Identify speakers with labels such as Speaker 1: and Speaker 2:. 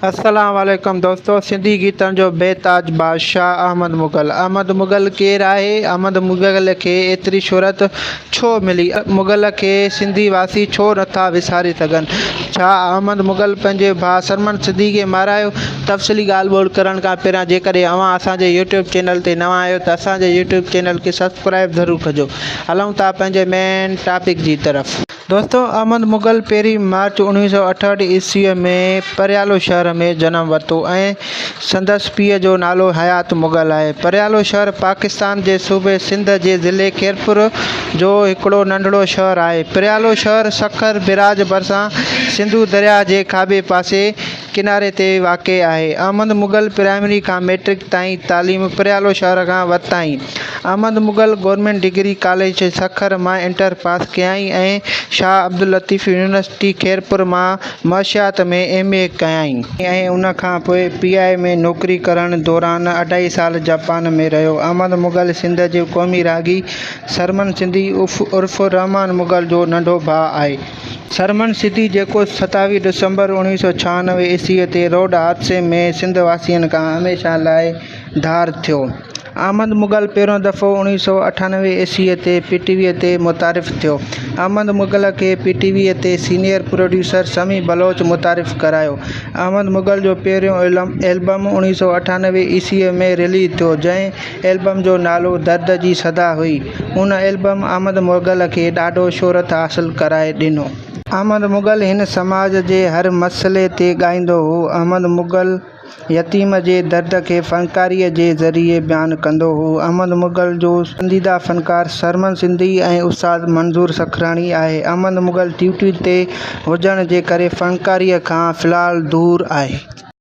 Speaker 1: السلام عليڪم دوستو سنڌي گيتن جو بي تاج بادشاهه احمد مغل احمد مغل ڪير آهي احمد مغل کي ايتري شهرت ڇو ملي مغل کي سنڌي واسي ڇو نٿا وساري سگهن ڇا احمد مغل پنهنجي ڀاء سرمن سنڌي کي مارايو تفصيلي ڳالهه ٻولهه ڪرڻ کان پهريان جيڪڏهن اوهان اسان جي يوٽيوب چينل تي نوان آهيو ته اسان جي يوٽيوب چينل کي سبسڪرائب ضرور ڪجو هلون ٿا پنهنجي مين ٽاپڪ جي طرف. دوستو احمد مغل پهرين مارچ 1968 عيسويء ۾ پريالو شهر ۾ جنم ورتو ۽ سندس پيء جو نالو حيات مغل آهي. پريالو شهر پاڪستان جي صوبي سنڌ جي ضلعي خيرپور جو هڪڙو ننڍڙو شهر آهي. پريالو شهر سکر بئراج ڀرسان سنڌو درياهه جي کاٻي پاسي ڪناري تي واقع آهي. احمد مغل پرائمري کان مئٽرڪ تائين تعليم پريالو شهر کان ورتائين. Ahmed Mughal government degree college Sukkur مان انٽر پاس ڪيائين ۽ شاهه عبداللطيف يونيورسٽي خيرپور مان معاشيات ۾ ايم اي ڪيائين. ۽ ان کان پوء پي آء اي ۾ نوڪري ڪرڻ دوران اڍائي سال جاپان ۾ رهيو. احمد مغل سنڌ جي قومي راڳي سرمن سنڌي عرف رحمان مغل جو ننڍو ڀاء آهي. سرمن سڌي جيڪو 27 ڊسمبر 1996 عيسويء تي روڊ حادثي ۾ سنڌ واسين کان هميشه لاء ڌار ٿيو. احمد مغل پهريون دفعو 1998 عيسويء تي پي ٽي ويء تي متعارف ٿيو. احمد مغل کي پي ٽي ويء تي سينيئر پروڊيوسر سميع بلوچ متعارف ڪرايو. احمد مغل جو پهريون البم 1998 عيسويء ۾ رليز ٿيو، جنهن البم جو نالو درد جي صدا هئي. ان البم احمد مغل کي ڏاڍو شهرت حاصل ڪرائي ڏنو. احمد مغل هن سماج جي هر مسئلي تي ڳائيندو هو. احمد مغل يتيم جي درد کي فنڪاريء جي ذريعي بيان ڪندو هو. احمد مغل جو پسنديده فنڪار سرمد سنڌي ۽ استاد منظور سکراڻي آهي. احمد مغل ڊيوٽي تي هجڻ جي ڪري فنڪاريء کان في الحال دور آهي.